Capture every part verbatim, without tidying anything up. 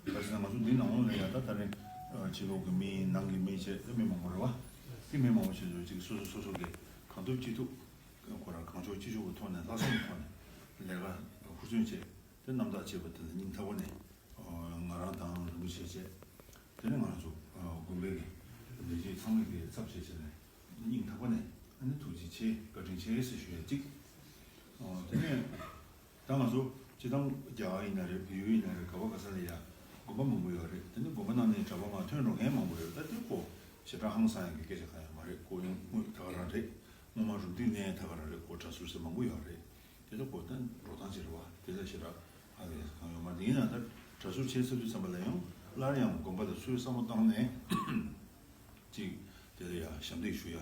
བྱས་ན་ང་ཚོ་འདི་ནང་ལོགས་ལ་ཡང་ད་ད་རེས་ཕྱི་ལོགས་ཀྱི་མི་ནང་གི་མི་བྱས་ད་མི་མང་པོ་རེད་བ། དེ་མི་མང་པོ་བྱས་ཚོ་ཅིག་སོ་སོ་སོ་སོ་གི་གང་ཐུབ་ཅི་ཐུབ་ཁོ་རང་གང་ལྕོགས་ཅི་ལྕོགས་ཀྱི་ཐོག་ནས་ལྷག་བསམ་གྱི་ཐོག་ནས་ལས་ཀ་ཧུར་བརྩོན་བྱས་དེ་རྣམ་དག་བྱས་པ་དེ་ལ་སྙིང་ཐག་པ་ནས་ང་རང་དང་རིན་པོ་ཆེ་བྱས་དེ་ནས་ང་རང་ཚོ་དགོན་པའི་གི་ལས་བྱེད་ཚང་མས་གི་ཚབ་བྱས་བྱས་ནས། སྙིང་ཐག་པ་ནས་ཨ་ནི་ཐུགས་རྗེ་ཆེ་བཀའ་དྲིན་ཆེ་ཟེར་ཞུ་ཡ་གཅིག་ཨོ་དེ་ནས་ད་ང་ཚོ་སྤྱི་བཏང་རྒྱ་གར་ཡིན་ན་རེད། བལ་ཡུལ་ཡིན་ན་རེད། ག་བ་ག་ས་ལ་ཡ་དགོན་པ་མང་པོ་ཡོད་རེད། དེ་ནི་དགོན་པ་ནང་ནས་གྲྭ་པ་མར་ཐོན་འགྲོ་མཁན་མང་པོ་ཡོད་རེད། ད་དེ་ཁོ་ཞེ་དྲག་ཧང་སང་ཡ་གི་སྐད་ཆ་གང་ཡང་མ་རེད། ཁོ་ཡང་དངུལ་ད་ག་རང་རེད། སྔོན་མ་རུ་འདི་ནས་ད་ག་རང་རེད། ཁོ་གྲྭ་ཟུར་ཟེར་མང་པོ་ཡོད་རེད། དེ་ལ་ཁོ་ད་འགྲོ་སྟངས་ཅིག་རེད་བ། དེ་ལ་ཞེ་དྲག་ཧ་ལས་གང་ཡོད་མ་རེད། ཡིན་ན་ད་གྲྭ་ཟུར་བྱས་ཚར་དུས་ཙམ་པ་ལ་ཡང་སླར་ཡང་དགོན་པ་ལ་ཚུར་བསམ་བློ་བཏང་ནས། ཅིག་དེ་ལ་ཡ་ཞབས་འདེགས་ཞུ་ཡ།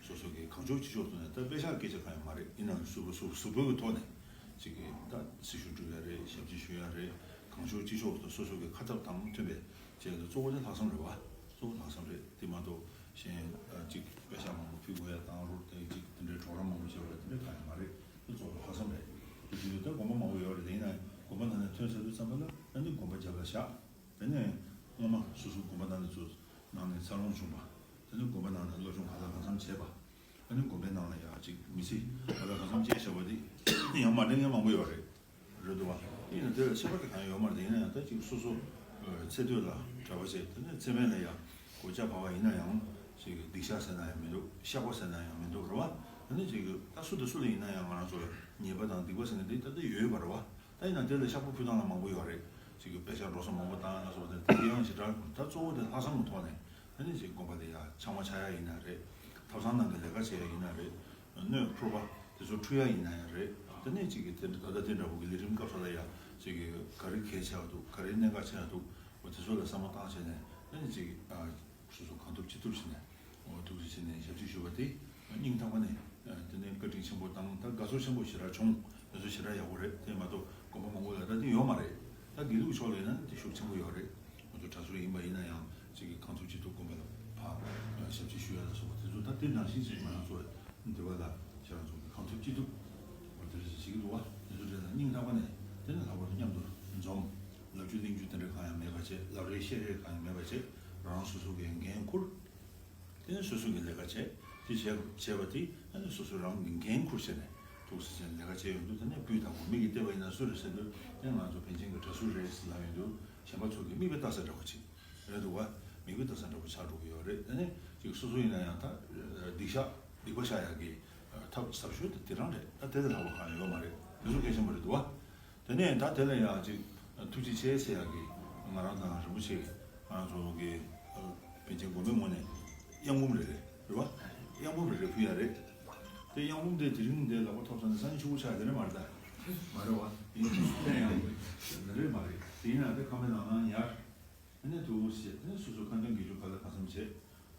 སོ་སོ་གི་གང་ལྕོགས་ཅི་ལྕོགས་ཐོག་ནས་ད་དཔེ་ཆ་སྐད་ཆ་གང་ཡང་མ་རེད། ཡིན་ནའང་གཟུགས་པོ་གཟུགས་གཟུགས་པོ་གི་ཐོག་ནས་ཅིག་གི་ད་སྲི་ཞུ་སྒྲུབ་ཡ་རེད། ཞབས་ཕྱི་ཞུ་ཡ་རེད། གང་ལྕོགས་ཅི་ལྕོགས་ཐོག་སོ་སོ་གི་ཁ་ཐབས་དང་མཐུན་པའི་བྱས་ཏེ་གཙོ་བོ་དེ་ལྷག་བསམ་རེད་བ། གཙོ་བོ་ལྷག་བསམ་རེད། དེ་མ་གཏོགས་གཞན་ཅིག་དཔེ་ཆ་མང་པོ་ཕུལ་དགོས་ཡ་དང་རོགས་དེ་ཅིག་དེ་འདྲའི་གྲོགས་རམ་མང་པོ་བྱས་པ་དེ་འདྲ་གང་ཡང་མ་རེད། དེ་གཙོ་བོ་ལྷག་བསམ་རེད། དེ་དུས་ད་དགོན་པ་མང་པོ་ཡོད་རེད། དེ་ཡིན་ན་དགོན་པ་ནང་ནས་ཐོན་ཚར་དུས་ཙམ་པ་ལ་ཨ་ནི་དགོན་པ་རྒྱབ་ལ་བཞག་དེ་ནས་སྔོན་མ་སོ་སོ་དགོན་པ་ནང་ནས་ཚུར་ནང་ནས་འཚར་ལོངས་བྱུང་བ། དེ་ནས་དགོན་པའི་ནང་ནས་སློབ་སྦྱོང་ག་ལ་གང་འཚམ་བྱས་པ། ཨ་ནི་དགོན་པའི་ནང་ལ་ཡང་ཅིག་མི་ཚེ་ག་ལ་གང་འཚམ་སྐྱེལ་བཞག་པ་དེ་ཡང་མ་འགྲིག་མཁན་མང་པོ་ཡོད་རེད། རེད་འདུག་བ། ཡིན་ན་དེ་ལ་ཁྱད་པར་དེ་གང་ཡང་ཡོད་མ་རེད། ཡིན་ན་ཡང་ད་ཅིག་སོ་སོ་ཚེ་སྟོད་ལ་གྲྭ་པ་བྱས། དེ་ནས་ཚེ་སྨད་ལ་ཡང་གོ་ཆ་བབས་པ་ཡིན་ན་ཡང་ཅིག་སྡིག་བཤགས་ཟེར་ན་ཡང་མི་འདུག་བཤགས་པ་ཟེར་ན་ཡང་མི་འདུག་རེད་བ། ཨ་ནི་ཅིག་ད་སུ་དང་སུ་ལ་ཡིན་ན་ཡང་ང་རང་ཚོ་ལ་ཉེས་པ་དང་སྡིག་པ་ཟེར་མཁན་དེ་ད་ལྟ་ཡོད་པ་རེད་བ། ད་ཡིན་ན་དེ་ལ་བཤགས་པ་ཕུལ་སྟངས་ལ་མང་པོ་ཡོད་རེད། ཅིག་གི་དཔེ་ཆ་འགྲོ་སོང་མང་པོ་བཏང་ཡ་ལ་སོགས་པ་དེ་དེ་ཡང་ཞེ་དྲག་ད་གཙོ་བོ་དེ་ལྷག་བསམ་གྱི་ཐོག་ནས་ཨ་ནི་ཅིག་དགོན་པ་དེ་ཡ་ཆང་བ་ཆག་ཡ་ཡིན་ན་ཡང་རེད། ཐབ་ཚང་ནང་གི་ལས་ཀ་བྱེད་ཡ་ཡིན་ན་རེད། སྣོད་ཕུར་པ་དེ་ཚོ་འཁྲུ་ཡ་ཡིན་ན་ཡང་རེད། དེ་ནས་ཅིག་གི་དེ་འདྲ་ད་ལྟ་དེ་འདྲ་བོ་གི་ལས་རིམ་སྐབས་སུ་ལ་ཡ་ཅིག་གི་ག་རེ་གལ་ཆེ་བ་འདུག་ག་རེ་གནད་འགག་ཆེ་བ་འདུག་འོ་དེ་ཚོ་ལ་བསམ་བློ་བཏང་བྱས་ནས་ཨ་ནི་ཅིག་ཨ། སོ་སོ་གང་ཐུབ་ཅི་ཐུབ་བྱས་ནས་འོ་ཐུགས་རྗེ་ཆེ་ནས་ཞབས་ཕྱི་ཞུ་བ་དེ་སྙིང་ཐག་པ་ནས་དེ་ནས་བཀའ་དྲིན་ཆེན་པོ་དང་ད་དགའ་ཚོར་ཆེན་པོ་ཞེ་དྲག་བྱུང་། དེ་ཚོ་ཞེ་དྲག་ཡག་པོ་རེད། དེ་མ་གཏོགས་དགོན་པ་མང་པོ་ལ་ད་དེ་ཡོད་མ་རེད། ད་དགེ་ལུགས་ཕྱོགས་ལ་ཡིན་ན་དེ་ཤུགས་ཆེན་པོ་ཡོད་རེད། ང་ཚོ་གྲྭ་ཟུར་ཡིན་པ་ཡིན་ན་ཡང་ཅིག་གིས་གང་ཐུབ་ཅི་ཐུབ་དགོན་པ་ལ་ཕར་ཞབས་ཕྱི་ཞུ་ཡ་ལ་སོགས་པ་དེ་ཚོ་ད་དེ་ནང་བཞིན་ཅིག་ང་རང་ཚོ་འདི་བ་ལ་ཁྱེད་རང་ཚོ་གིས་གང་ཐུབ་ཅི་ཐུབ་འོ་དེ་འདྲ་ཞིག་བྱེད་ཀྱི་འདུག་བ། དེ་ཚོ་དེ་ལ་སྙིང་ཐག་པ་ནས་དེ་ནས་ལྷག་པར་དུ་མཉམ་དུ་འཛོམས། ལབ་རྒྱུ་གླེང་རྒྱུ་དེ་འདྲ་གང་ཡང་མེད་པ་བྱས། ལབ་རེས་བཤད་རེས་གང་ཡང་མེད་པ་བྱས། རང་སོ་སོ་གི་འགན་འཁུར། དེ་ནས་སོ་སོ་གི་ལས་ཀ་བྱས། དེ་བྱས་བྱས་པ་དེ་ཨ་ནི་སོ་སོ་རང་གི་འགན་འཁུར་བྱས་ནས་ཐུགས་སུ་བྱས་ནས་ལས་ཀ་བྱས་ཡོང་དུས། དེ་ནས་སྤུས་དག་པོ་མིག་གིས་བལྟས་པ་ཡིན་ན་སུ་རེད་ཟེར་དུས། དེ་ང་ཚོ་པཎ་ཆེན་གྱི་གྲྭ་ཟུར་རེད་ཟེར་ལབ་ཡོང་དུས། གཞན་པ་ཚོ་གིས་མིག་དཔེ་ལྟ་ས་འདྲ་པོ་ཅིག་རེད་འདུག་བ། མིག་དཔེ་ལྟ་ས་འདྲ་པོ་ཆགས་འགྲོ་གི་ཡོད་རེད། དེ་ནས་ཅིག་སོ་སོ་ཡིན་ན་ཡང་ད་སྡིག་བཤགས་སྡིག་པ་བཤགས་ཡག་གི་ཐབས་ཟབ་ཤོས་དེ་དེ་རང་རེད། ད་དེ་ལས་ལྷག་པ་གང་ཡང་ཡོད་མ་རེད། དེ་ཚོ་གལ་ཆེན་པོ་རེད་འདུག་བ། དེ་ནས་ད་དེ་ལ་ཡང་ཅིག་ཐུགས་རྗེ་ཆེ་ཟེར་ཡག་གི་ང་རང་དང་རིན་པོ་ཆེ་ང་རང་ཚོ་གི་པཎ་ཆེན་དགོན་པའི་ངོས་ནས་གཡང་འབུམ་རེ་རེ་རེད་བ། གཡང་འབུམ་རེ་རེ་ཕུལ་ཡ་རེད། དེ་གཡང་འབུམ་དེ་དེ་རིང་འདི་ལག་པ་ཐོབ་ཚར་ན་སང་ཉིན་ཕྱུག་པོ་ཆགས་དེ་རེད་མ་རེད་ད། མ་རེད་བ། ཡིན་ཕན་ཡང་དེ་རེད་མ་རེད། དེ་ཡིན་ན་དེ་ཁ་མེད་ནང་ནང་ཡར། དེ་ནས་ཐུགས་ཞེས་དེ་ནས་སོ་སོ་ཁ་འདོན་དགེ་སྦྱོར་ག་ལ་གང་འཚམ་བྱས།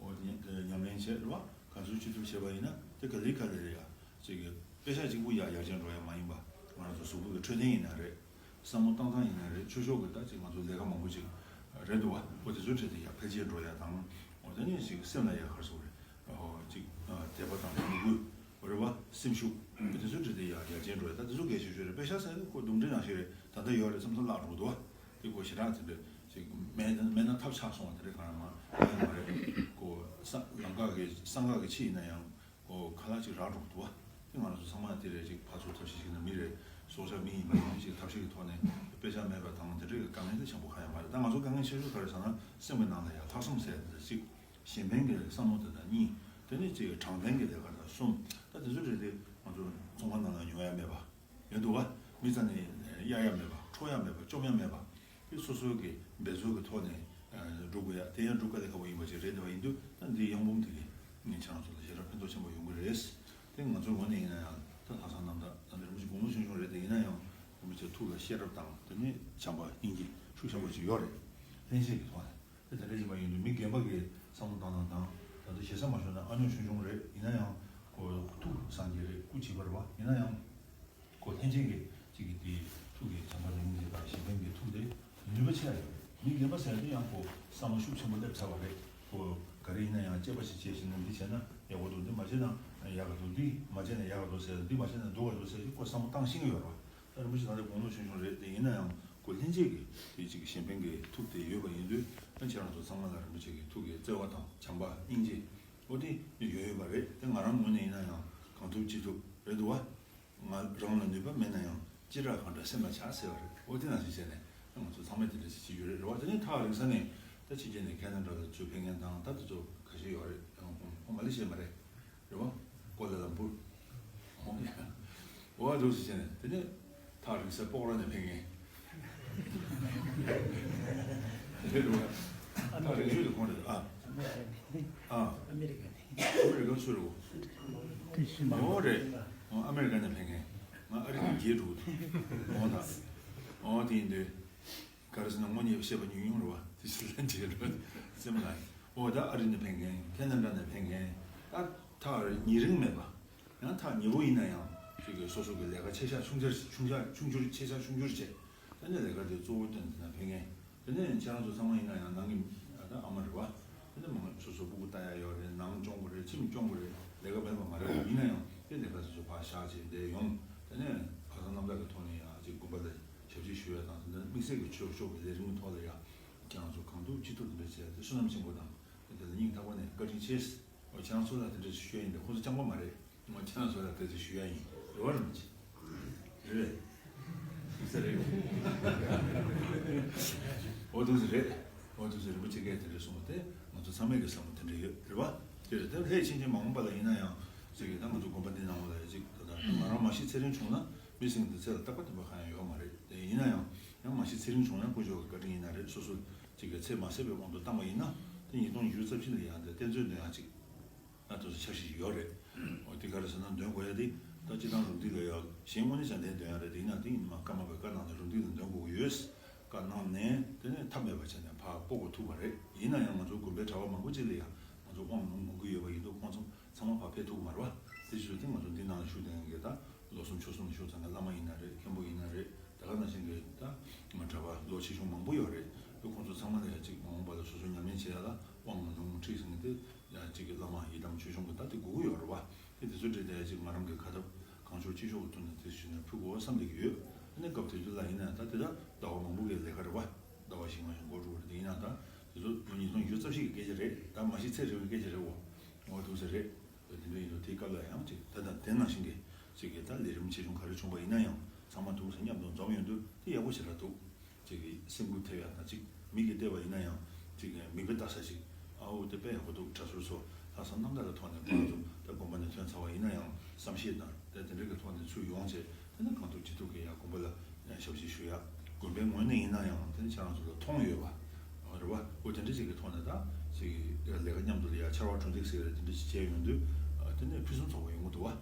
འོ་དེ་ཉམས་ཉམས་ལེན་བྱས་རེད་བ། ག་ཚོད་ཅི་ཐུབ་བྱས་པ་ཡིན་ན་དེ་ག་ལེ་ག་ལེ་རེད་ཡ། ཅིག་གི་དཔེ་ཆ་གཅིག་པུ་ཡ་ཡར་རྒྱས་འགྲོ་ཡ་མ་ཡིན་པ། ང་རང་ཚོ་གཟུགས་པོ་གི་འཕྲོད་བསྟེན་ཡིན་ན་རེད། བསམ་བློ་བཏང་སྟངས་ཡིན་ན་རེད། ཆོས་ཕྱོགས་ཀྱི་ད་ཅིག་ང་ཚོ་ལས་ཀ་མང་པོ་ཅིག་རེད་འདུག་བ། འོ་དེ་ཚོའི་གྲས་དེ་ཡ་འཕེལ་རྒྱས་འགྲོ་ཡ་དང་། འོ་དེ་ནས་ཅིག་སེམས་ལ་ཡ་ག་རེ་ཟེར་དགོས་རེད། འོ་ཅིག་དད་པ་དང་མོས་གུས། རེད་བ། སེམས་ཤུགས་དེ་ཚོ་འདྲ་དེ་ཡར་ཡར་རྒྱས་འགྲོ་ཡ། ད་དེ་ཚོ་གལ་ཆེ་ཤོས་རེད། དཔེ་ཆ་ཟེར་ཁོ་རྡུང་འདྲེ་ནང་བཞིན་རེད། ད་ལྟ་ཡོད་རེད་བསམ་བསམ་བརླག་འགྲོ་གི་འདུག་བ། དེ་ཁོ་ཞེ་དྲག་དེ་འདྲ་ཅིག་མེད་མེད་ན་ཐབས་ཆག་སོང་བ་དེ་འདྲ་གང་ཡང་མ་ཡོད་མ་རེད། ཁོ་ས་ལམ་ཁ་གི་སང་ཁ་གི་ཕྱི་ཡིན་ན་ཡང་ཁོ་ཁ་ལག་ཅིག་རག་འགྲོ་གི་འདུག་བ། དེ་ང་རང་ཚོ་ཚང་མ་དེ་རེད། ཅིག་ཕར་ཚུར་ཐབས་ཤེས་ཤིག་ན་མི་རེད། སྲོག་ཆགས་མི་ཡིན་པ་ཡིན་ཅིག་ཐབས་ཤེས་ཀྱི་ཐོག་ནས་དཔེ་ཆ་མེད་པ་དང་དེ་འདྲའི་དཀའ་ངལ་དེ་བྱུང་བ་གང་ཡང་མ་རེད། ད་ང་ཚོ་དཀའ་ངལ་ཆེ་ཤོས་ག་རེ་ཟེར་ན་སེམས་ཀྱི་ནང་ལ་ཡ་ལྷག་བསམ་ཟེར་ཡ་དེ་གཅིག་གཞན་ཕན་གྱི་བསམ་བློ་དེ་དང་གཉིས། དེ་ནས་ཅིག་དྲང་བདེན་གྱི་ལས་ཀ་དང་གསུམ། ད་དེ་ཚོ་རེད་དེ་ང་ཚོ་ཚོང་ཁང་ནང་ལ་ཉོ་ཡ་མེད་པ། ཡོད་འདུག་བ། མི་རྩ་ནས་གཡར་ཡ་མེད་པ། འཕྲོག་ཡ་མེད་པ། བཅོམ་ཡ་མེད་པ། དེ་སོ་སོ་གི་འབད་རྩོལ་གྱི་ཐོག་ནས་སྒྲུབ་དགོས་ཡ། དེ་ཡང་སྒྲུབ་དཀའ་ལས་ཁག་པོ་ཡིན་པ་ཅིག་རེད། དེ་བ་ཡིན་དུས་ད་འདི་གཡང་འབུམ་དེ་གིས་ངས་ཁྱེད་རང་ཚོ་ལ་ཞེ་དྲག་ཕན་ཐོགས་ཆེན་པོ་ཡོང་གི་རེད། དེ་ང་ཚོའི་ངོས་ནས་ཡིན་ན་ཡང་ད་ལྷག་བསམ་རྣམ་དག་ད་འདི་རིན་པོ་ཆེ་དགུང་ལོ་ཆུང་ཆུང་རེད་དེ། ཡིན་ན་ཡང་རིན་པོ་ཆེ་ཐུགས་ལ་ཤེས་རབ་དང་དེ་ནས་བྱམས་པ་སྙིང་རྗེ་ཤུགས་ཆེན་པོ་ཅིག་ཡོད་རེད། ལྷན་སྐྱེས་ཀྱི་ཐོག་ནས། དེ་དེ་འདྲ་ཡིན་པ་ཡིན་དུས་མི་རྒན་པ་གི་བསམ་བློ་བཏང་སྟངས་དང་། ད་ལྟ་ཞེ་ས་མ་ཞུ་ན་ཨ་ཉོག་ཆུང་ཆུང་རེད། ཡིན་ན་ཡང་ཁོ་ཐུགས་སངས་རྒྱས་རེད། སྐུ་བྱིས་པ་རེད་བ། ཡིན་ན་ཡང་ཁོ་ལྷན་སྐྱེས་ཀྱི་གཅིག་གི་དེ་ཐུགས་ཀྱི་བྱམས་པ་སྙིང་རྗེ་དང་གཞན་ཕན་གྱི་ཐུགས་དེ་ནུས་པ་ཆེ་ཡ་ཡོད་རེད། མི་རྒན་པ་ཟེར་ཡ་དེ་ཡང་ཁོ་བསམ་བློ་ཤུགས་ཆེན་པོ་སླེབས་ཚར་བ་རེད། ཁོ་ག་རེ་ཡིན་ན་ཡང་དཔྱད་པ་ཞིག་བྱས་ཤིང་ན་འདི་བྱས་ན་ཡག་པོ་འདུག་འདི་མ་བྱས་ན་ཡག་ག་འདུག་འདི་མ་བྱས་ན་ཡག་ག་འདུག་ཟེར། འདི་མ་བྱས་ན་སྡུག་ག་འདུག་ཟེར་ཁོ་བསམ་བློ་བཏང་ཤེས་ཀྱི་ཡོད་རེད་བ། ད་རིན་པོ་ཆེ་ད་ལྟ་དགུང་ལོ་ཆུང་ཆུང་རེད་དེ། ཡིན་ན་ཡང་ ཀོ་ལྷན་རྒྱས་ཀྱི་དེ་གཅིག་གཞན་ཕན་གྱི་ཐུགས་དེ་ཡོད་པ་ཡིན་དུས། ཨ་ཁྱེད་རང་ཚོ་ཚང་མ་ལ་རིན་པོ་ཆེ་གི་ཐུགས་ཀྱི་བརྩེ་བ་དང་བྱམས་པ་སྙིང་རྗེ་འོ་དེ་ཡོད་ཡོད་པ་རེད། དེ་ང་རང་ངོས་ནས་ཡིན་ན་ཡང་གང་ཐུབ་ཅི་ཐུབ་རེད་འདུག་བ། ང་རང་ལ་ནུས་པ་མེད་ན་ཡང་ཅི་ར་གང་འདྲ་སེམས་ལ་ཆགས་ཟེར་བ་རེད། འོ་དེ་ནང་བཞིན་བྱས་ནས་ང་ཚོ་ཚང་མས་དེ་འདྲ་ཞིག་བྱེད་རྒྱུ་རེད། རེད་བ། དེ་ནས་ཐག་རིང་ས་ནས་ད་ཕྱི་རྒྱལ་ནས་ཁེ་ན་ཌ་ལ་ཚུར་ཕེབས་མཁན་དང་། ད་དེ་ཚོ་ཁ་ཤས་ཡོད་རེད། ཡང་ཁོང་ཁོང་མ་ལེ་ཤི་ཡ་མ་རེད། རེད་བ། ཀོ་ལ་ལམ་བུར། འོ་ཡ། འོ་འདུག་སེ་བྱས་ནས་དེ་ནས་ཐག་རིང་སའི་སྤོག་ར་ནས་ཕེབས་མཁན། རེད་བ། ཐག་རིང་ཤོས་དེ་ཁོང་རེད། ཨ། ཨ། ཨ་མི་རི་ཀ་ནས། ཨ་མི་རི་ཀ་སུ་རེད་བ། འོ་རེད། འོ་ཨ་མི་རི་ཀ་ནས་ཕེབས་མཁན། ང་ཨ་རི་ནས་རྒྱལ་འགྲོ་གི་འདུག་འོ་ད། འོ་དེ་ཡིན་དུས། ག་རེ་ཟེར་ན་དངོས་གནས་བཤད་པ་ཉུང་ཉུང་རེད་བ། དེ་ཕྱིར་ལན་བྱེད་རོགས་སེམས་ལ། འོ་ད་ཨ་རི་ནས་ཕེབས་མཁན། ཁེ་ན་ཌ་ནས་ཕེབས་མཁན། ད་ཐག་ཉེ་རིང་མེད་པ། ཡང་ཐག་ཉེ་པོ་ཡིན་ན་ཡང་ཅིག་གི་སོ་སོ་གི་ལས་ཀ་ཆེ་ཆ་ཆུང་ཆ་ཆུང་ཆ་ཆུང་ཆུང་ཆེ་ཆ་ཆུང་ཆུང་བྱས། ད་ནས་ལས་ཀ་དེ་གཙོ་བོ་བཏོན་དེ་ན་ཕེབས་མཁན། དེ་ནས་ཁྱེད་རང་ཚོ་ཚང་མ་ཡིན་ན་ཡང་ནང་གི་ད་ཨ་མ་རེད་བ། དེ་ནས་མང་སོ་སོ་སྤུ་གུ་ལྟ་ཡ་ཡོད་རེད། ནང་སྐྱོང་དགོས་རེད། ཁྱིམ་སྐྱོང་དགོས་རེད། ལས་ཀ་མེད་པ་མ་རེད། ཡིན་ན་ཡང་དེ་ལས་ཀ་དེ་ཚོ་ཕར་བཞག་བྱས་བསྡད་ཡོང་། དེ་ནས་ལྷག་བསམ་རྣམ་དག་གི་ཐོག་ནས་ཡང་ཅིག་དགོན་པ་ལ་ཞབས་ཕྱི་ཞུ་ཡ་དང་། དེ་འདྲ་དམིགས་བསལ་གྱི་ཆོས་ཕྱོགས་ཀྱི་ལས་རིམ་གྱི་ཐོག་ལ་ཡང་ཁྱེད་རང་ཚོ་གང་ཐུབ་ཅི་ཐུབ་འདི་འདྲ་བྱས་ཏེ་བསོད་ནམས་ཆེན་པོ་དང་། དེ་ལ་སྙིང་ཐག་པ་ནས་བཀའ་དྲིན་ཆེ། འོ་ཁྱེད་རང་ཚོ་ལ་དེ་འདྲ་ཞུ་ཡ་ཡིན་ཏེ། ཁོང་ཚོ་རྐྱང་པ་མ་རེད། འོ་ཁྱེད་རང་ཚོ་ལ་དེ་འདྲ་ཞུ་ཡ་ཡིན། རེད་བ། རིན་པོ་ཆེ་རེད། ཡིན་ས་རེད། འོ་འདུག་སེ་རེད། འོ་འདུག་སེ་རིན་པོ་ཆེ་གིས་དེ་འདྲ་གསུངས་པ་དེ་ང་ཚོ་ཚང་མས་ཀྱི་བསམ་བློ་དེ་འདྲ་ཡོད་རེད་བ། དེ་རེད། དེ་ལས་ཕྱིན་ཆད་མ་འོངས་པ་ལ་ཡིན་ན་ཡང་ཅིག་གི་ད་ང་ཚོ་དགོན་པ་འདི་ནང་ལ་ཡ་ཅིག་ད་ལྟ་ང་རང་མ་ཤི་ཚེ་རིང་བྱུང་ན་མི་སེམས་འདི་ཚེ་ལ་རྟག་པ་བདེན་པ་གང་ཡང་ཡོད་མ་རེད། དེ་ཡིན་ན་ཡང་ཡང་མ་ཤི་ཚེ་རིང་བྱུང་ཡང་དཀོན་མཆོག་གི་བཀའ་དྲིན་ཡིན་ན་རེད། སོ་སོ་ཅིག་གི་ཚེ་མ་ཟད་པའི་དབང་དུ་བཏང་བ་ཡིན་ན། དེ་ཉིས་སྟོང་ཉི་ཤུ་རྩ་བཞི་ལ་ཡང་དེ་གཏེར་མཛོད་འདོན་ཡག་ཅིག་ང་ཚོ་འཆར་གཞི་ཡོད་རེད། འོ་དེ་ག་རེ་ཟེར་ན་འདོན་དགོས་ཡ་དེ་ད་སྤྱི་བཏང་རུམ་བཏེག་ལ་ཡ་གཞན་དངོས་གནས་བྱ་འདན་འདོན་ཡ་རེད། དེ་ཡིན་ན་དེ་ཡིན་མ་ཀརྨ་པའི་བཀའ་གནང་ནས་རུམ་བཏེག་ལ་འདོན་དགོས་ཀྱི་ཡོད། བཀའ་གནང་ནས་དེ་ནས་ཐབས་མེད་པ་བྱས་ནས་ཕར་སྤོ་དགོས་ཐུག་པ་རེད། ཡིན་ན་ཡང་ང་ཚོ་དགོན་པའི་གྲྭ་པ་མང་པོ་ཅིག་ལ་ཡ་ང་ཚོ་དབང་ལུང་མང་པོ་ཡོད་པ་ཡིན་དུས་ཁོང་ཚོ་ཚང་མ་ཕར་ཕེབས་ཐུབ་ཀྱི་མ་རེད་བ། དེ་བྱས་ཙང་ང་ཚོ་འདི་ནང་ལ་བཞུགས་བསྡད་མཁན་གྱི་ད་ལོ་གསུམ་ཕྱོགས་གསུམ་ལ་བཞུགས་ཚར་མཁན་བླ་མ་ཡིན་ན་རེད། མཁན་པོ་ཡིན་ན་རེད། དེ་ག་ནང་བཞིན་གྱི་ད་ང་གྲྭ་པ་ལོ་ཆེ་ཆུང་མང་པོ་ཡོད་རེད། དེ་ཁོང་ཚོ་ཚང་མ་ལ་ཡ་ཅིག་མ་འོངས་པ་ལ་སོ་སོ་ཉམས་ལེན་བྱེད་ཡ་ལ་དབང་ལུང་ཁྲིད་ཟེར་མཁན་དེ་ཡ་གཅིག་གི་བླ་མ་ཡི་དམ་ཆོས་སྐྱོང་གི་ད་དེ་དགོས་ཀྱི་ཡོད་རེད་བ། དེ་དེ་ཚོ་འདྲ་དེ་ཡ་གཅིག་ང་རང་གི་ཁ་ཐབས་གང་ལྕོགས་ཅི་ལྕོགས་ཀྱི་ཐོག་ནས་དེ་ཞུས་ནས་ཕུལ་དགོས་བསམ་བསྡད་ཀྱི་ཡོད། ཨ་ནི་སྐབས་དེ་དུས་ལ་ཡིན་ན་ད་དེ་ད་ཟླ་བ་མང་པོ་གི་ལས་ཀ་རེད་བ། ཟླ་བ་བཞི་ལྔ་ཡང་འགོར་འགྲོ་གི་རེད། དེ་ཡིན་ན་ད་དེ་ཚོ་ལོ་ཉིས་སྟོང་ཉི་ཤུ་རྩ་བཞི་གི་སྐད་ཆ་རེད། ད་མ་ཤི་ཚེ་རིང་བའི་སྐད་ཆ་རེད་བ། འོ་འདུག་ས་རེད། དེ་འདྲ་ཡིན་དུས་དེའི་སྐབས་ལ་ཡང་ཅིག་ད་ལྟ་དེ་ནང་བཞིན་གྱི་ཅིག་གི་ད་ལས་རིམ་ཆེ་ཆུང་ག་རེ་བྱུང་པ་ཡིན་ན་ཡང་ཚང་མ་འདུག་ས་མཉམ་དུ་འཛོམས་ཡོང་དུས་དེ་ཡག་པོ་ཞེ་དྲག་འདུག་ཅིག་གི་སེམས་འགུལ་ཐེབས་ཡ་དང་། ཅིག་མིག་གིས་བལྟས་པ་ཡིན་ན་ཡང་ཅིག་མིག་དཔེ་ལྟ་ས་ཅིག་ཨ་འོ་དེ་དཔེ་ཡག་པོ་འདུག་གྲྭ་ཟུར་ཚོ་ལྷག་བསམ་རྣམ་དག་གི་ཐོག་ནས་ཁོང་ཚོ་ད་དགོན་པ་ནས་ཐོན་ཚར་བ་ཡིན་ན་ཡང་བསམ་ཤེས་དང་དེ་དེ་འདྲ་གི་ཐོག་ནས་ཚུར་ཡོང་བྱས། དེ་ནས་གང་ཐུབ་ཅི་ཐུབ་ཀྱིས་ཡང་དགོན་པ་ལ་ཞབས་ཕྱི་ཞུ་ཡ། དགོན་པའི་ངོས་ནས་ཡིན་ན་ཡང་དེ་ནས་ཁྱེད་རང་ཚོ་ལ་མཐོང་ཡོད་པ་རེད་བ། འོ་དེ་འདྲ་ཅིག་གི་ཐོག་ནས་ད་ཅིག་ལས་ཀ་མཉམ་དུ་ལ་ཡ་ཕྱར་བ་གྲུ་འདེགས་ཟེར་རེད། དེ་འདྲ་ཅིག་བྱས་ཡོང་དུས་དེ་ནས་ཕུན་སུམ་ཚོགས་པ་ཡོང་གི་འདུག་བ།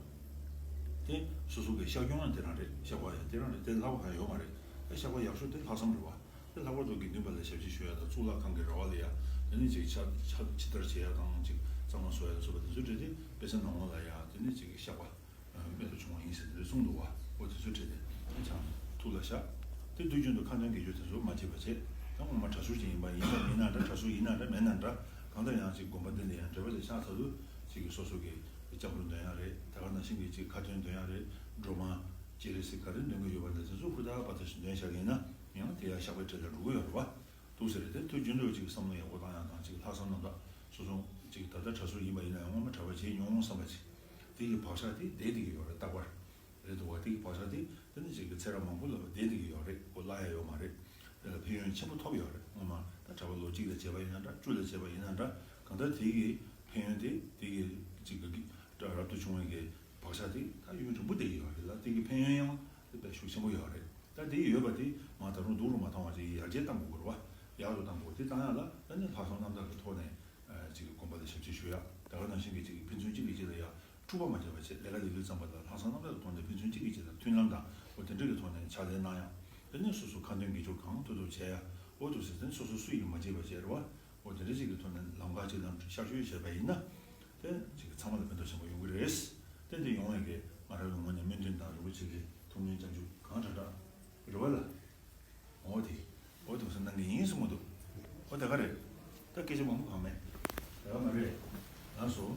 དེ་སོ་སོ་གི་ཤག་གྱོན་ཡང་དེ་རང་རེད། བཤགས་པ་ཡང་དེ་རང་རེད། དེ་ལྷག་པ་གང་ཡོད་མ་རེད། ད་བཤགས་པ་ཡག་ཤོས་དེ་ལྷག་བསམ་རེད་བ། དེ་ལྷག་པར་དུ་དགེ་འདུན་པ་ལ་ཞབས་ཕྱི་ཞུ་ཡ་དང་གཙུག་ལག་ཁང་གི་ར་བ་ལ་ཡ་དེ་ནས་ཅིག་ཕྱག་ཕྱག་ཕྱི་བདར་བྱེད་ཡ་དང་ཅིག་གཙང་མ་བཟོ་ཡ་ལ་སོགས་པ་དེ་ཚོ་འདྲ་དེ་དཔེ་ཆ་ནང་ལོགས་ལ་ཡ་དེ་ནས་ཅིག་བཤགས་པ་རྨད་དུ་བྱུང་བ་ཡིན་ཟེར་དེ་འདྲ་གསུངས་འདུག་བ། འོ་དེ་ཚོ་འདྲ་དེ་ཁྱེད་རང་ཐུགས་ལ་བཞག་དེ་དུས་རྒྱུན་དུ་ཁ་འདོན་དགེ་སྦྱོར་དེ་ཚོ་མ་བརྗེད་པ་བྱེད། ད་སྔོན་མ་གྲྭ་ཟུར་ཅིག་ཡིན་པ་ཡིན་ན་མིན་ན་འདྲ། གྲྭ་ཟུར་ཡིན་ན་འདྲ་མིན་ན་འདྲ། གང་ལྟར་ཡང་ཅིག་དགོན་པ་འདི་ནས་ཡང་འབྲེལ་བ་ཅིག་ཆགས་ཚར་དུས་ཅིག་གི་སོ་སོ་གི་སྐྱབས་འགྲོ་འདོན་ཡ་རེད། དེ་ག་ནང་བཞིན་གྱི་ཅིག་ཁ་ཏོན་འདོན་ཡ་རེད། སྒྲོལ་མ་སྤྱན་རས་གཟིགས་ག་རེ་འདོན་གི་ཡོད་པ་འདི་ཚོ་ཧུར་ཐག་པ་ཐག་ཞིག་འདོན་བཞག་གི་ཡིན་ན་ཡང་དེ་ཡང་བཤགས་པའི་གྲས་ལ་འགྲོ་གི་ཡོད་རེད་བ། འདུག་ཟེར་རེད། དེ་དུས་རྒྱུན་དུ་ཅིག་བསམ་བློ་ཡག་པོ་བཏང་ཡ་དང་། ཅིག་ལྷག་བསམ་རྣམ་དག་སོ་སོ་ཅིག་ད་ལྟ་གྲྭ་ཟུར་ཡིན་པ་ཡིན་ན་ཡང་སྔོན་མ་གྲྭ་པ་བྱས་མྱོང་བསམ་པ་ཅིག་དེ་གི་བག་ཆགས་དེ་བསྡད་བསྡད་ཀྱི་ཡོད་རེད། རྟག་པར་རེད་འདུག་བ། དེ་གི་བག་ཆགས་དེ་དེ་ནི་ཅིག་གི་ཚེ་རབས་མང་པོ་ལ་བསྡད་བསྡད་ཀྱི་ཡོད་རེད། ཁོ་བརླག་ཡ་ཡོད་མ་རེད། དེ་ལ་ཕན་ཡོན་ཆེན་པོ་ཐོབ་ཡོད་རེད། སྔོན་མ་ད་གྲྭ་པ་ལོ་གཅིག་ལ་བྱས་པ་ཡིན་ན་འདྲ། བཅུ་ལ་བྱས་པ་ཡིན་ན་འདྲ། གང་ལྟར་དེ་གི་ཕན་ཡོན་དེ་དེ་གི་ཅིག་གི་རབ་ཏུ་བྱུང་བའི་གི་བག་ཆགས་དེ་ད་ཡུན་རིང་པོ་བསྡད་ཀྱི་ཡོད་རེད་ལ། དེ་གི་ཕན་ཡོན་ཡང་དེ་དཔེ་ཤུགས་ཆེན་པོ་ཡོད་རེད། ད་དེ་ཡོད་པ་དེ་མ་ད་རུང་སྡུག་རུ་མ་བཏང་བ་ཅིག་ཡར་རྒྱས་གཏང་དགོས་ཀྱི་རེད་བ། ཡག་ཏུ་གཏང་དགོས། དེ་བཏང་ཡག་ལ་ད་ནི་ལྷག་བསམ་རྣམ་དག་གི་ཐོག་ནས་ཅིག་གི་དགོན་པ་ལ་ཞབས་ཕྱི་ཞུ་ཡག་དེ་ག་ནང་བཞིན་གྱི་ཅིག་གི་ཕན་ཚུན་གཅིག་གིས་གཅིག་ལ་ཡ་འཁྲུག་པ་མ་བྱས་པ་བྱས། ལས་ཀ་ལས་དུས་ཙམ་པ་ལ་ལྷག་བསམ་རྣམ་དག་གི་ཐོག་ནས་ཕན་ཚུན་གཅིག་གིས་གཅིག་ལ་མཐུན་ལམ་དང་འོ་དེ་འདྲ་གི་ཐོག་ནས་ཕྱག་ལས་གནང་ཡག་དེ་ནས་སོ་སོ་ཁ་འདོན་དགེ་སྦྱོར་གང་ཐུབ་ཐུབ་བྱས་ཡག་འོ་འདུག་ཟེར། དེ་ནས་སོ་སོ་སུ་ཡིན་མ་བརྗེད་པ་བྱས་རེད་བ། འོ་དེ་འདྲ་ཅིག་གི་ཐོག་ནས་ལམ་ཁ་ཅིག་ལ་ཤར་བསྐྱོད་བྱས་པ་ཡིན་ན། དེ་ཅིག་གི་ཚང་མ་ལ་ཕན་ཐོགས་ཆེན་པོ་ཡོང་གི་རེད། དེ་འདི་ཡོང་བའི་གི་ང་རང་གི་ངོས་ནས་སྨོན་འདུན་དང་རིན་པོ་ཆེ་གི་ཐུགས་སྨོན་སྐྱབས་འཇུག་གང་དྲག་དྲག་རེད་བ་ལ། འོ་དེ། འོ་དེ་གསུངས་གནང་གི་ཡིན་གསུང་གི་འདུག་འོ་དེ་ག་རེད། ད་སྐད་ཆ་མང་པོ་གང་མེད། དེ་ག་མ་རེད། ལགས་སོ།